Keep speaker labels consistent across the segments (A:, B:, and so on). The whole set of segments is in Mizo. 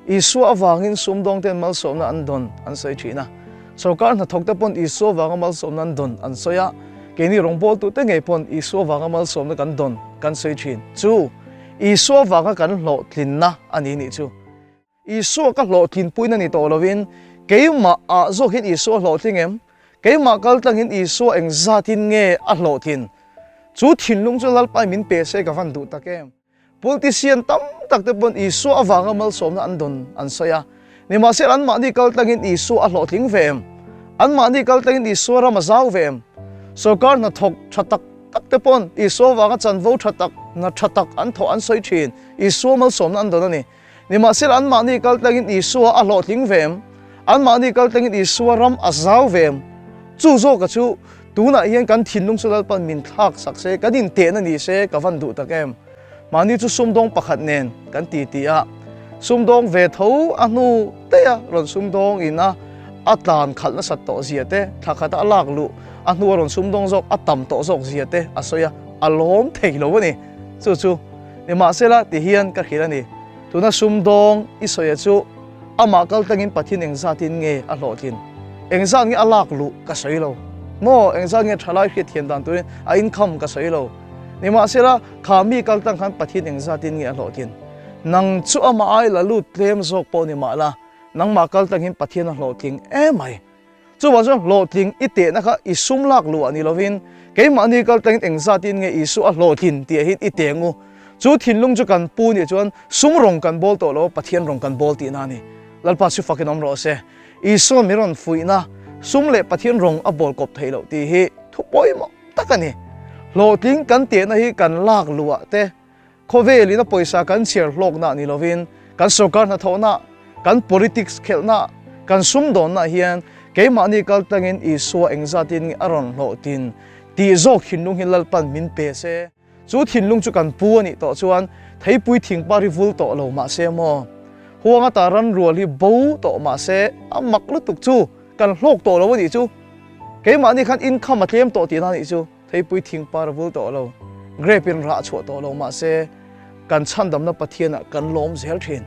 A: Isua avangin sumdawngte'n malsawmna an dawn an sawi thin a. Sorkar hnathawkte pawn Isua vanga malsawmna an dawn an sawi a, keini rawngbawltute ngei pawn Isua vanga malsawmna kan dawn kan sawi thin. Chu, Isua vanga kan hlawhtlinna a ni nih chu. Isua ka hlawhtlinpuina ni tawh lovin keimah ah zawkin Isua hlawhtling em? Keimah kaltlangin Isua engzatin nge a hlawhtlin? Chu thinlung chu Lalpai min pe se ka van duh tak em? Politician tam tak te pawn Isua avanga malsawmna an dawn an sawi a, nimahsela anmahni kaltlangin Isua a hlawhtling ve em? Anmahni kaltlangin Isua ram a zau ve em? Sorkar hnathawk tha tak tak te pawn Isua avanga chanvo tha tak, hna tha tak an thawh an sawi thin, Isua malsawmna an dawn a ni. Nimahsela anmahni kaltlangin Isua a hlawhtling ve em? Anmahni kaltlangin Isua ram a zau ve em? Chu zawka chu tunah hian kan thinlung chu Lalpan min thlak sak se, kan intehna ni se ka van duh tak em? Mahni chu sumdawng pakhat nen kan ti ti a, sumdawng ve tho a hnu teia rawn sumdawng in a a tlan khalh nasat tawh zia te, thla khata a lak luh a hnua rawn sumdawng zawk a tam tawh zawk zia te a sawi a, a lawm thei lo a ni. Chu chu. Nimahsela ti hian ka hrilh a ni, tuna sumdawng i sawi chu amah kal tlangin Pathian engzatin nge a hlawhtlin? Engzat nge a lak luh ka sawi lo maw? Engzat nge thalai hriatthiam dan turin a income ka sawi lo. Nimahsela kha mi kal tlang khan Pathian engzatin nge a hlawhtlin? Nang chu amah ai la lut tlem zawk pawh ni mahla nangmah kal tlangin Pathian a hlawhtling emai. Chuvang chuan hlawhtling i tehna kha i sum lak luh ah ni lovin keimahni kal tlangin engzatin nge Isua a hlawhtlin tih ah hian i teng u. Chu thinlung chu kan pu nih chuan sum rawng kan bawl tawh lo a, Pathian rawng kan bawl tihna a ni. Lalpa chu fakin awm rawh se. Isua mi rawn fuihna sum leh Pathian rawng a bawl kawp theih loh tih hi thu pawimawh tak a ni. Hlawhtling kan tehna hi kan lak luh ah te, Khawvelin a pawisa kan chhiar hlawkna ni lovin kan sorkar hnathawhna, kan politics khelhna, kan sumdawnna hian keimahni kal tlangin Isua engzatin nge a rawn hlawhtin tih zawk thinlung hi Lalpan min pe se. Chu thinlung chu kan pu a nih tawh chuan theipui thingpar hi vul tawh lo mahse maw? Huang ata ran rual hi bo tawh mahse a mak lutuk chu kan hlawk tawh lo a nih chu. Keimahni khan income a tlem tawh tihna a nih chu. Theipui thingpar a vul tawh lo, grape in rah chhuah tawh lo mahse kan chhandamna Pathianah kan lawm zel thin.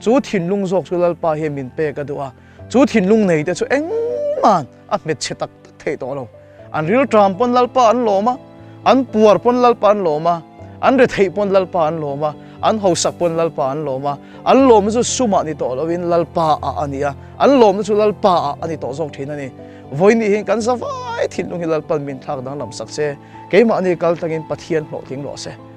A: Chu thinlung zawk chu Lalpa hian min pek a duh a, chu thinlung nei te chu engmah a hmet chhe tak tak theih tawh lo. An rilṭam pawn Lalpa an lawm a, an puar pawn Lalpa an lawm a, an retheih pawn Lalpa an lawm a, an hausak pawn Lalpa an lawm a, an lawmna chu sumah ni tawh loin Lalpa ah a ni a, an lawmna chu Lalpa ah a ni tawh zawk thin a ni. Vawiin hian kan zavai thinlung hi Lalpan min thlak danglam sak se, keimahni kal tlangin Pathian hlawhtling rawh se.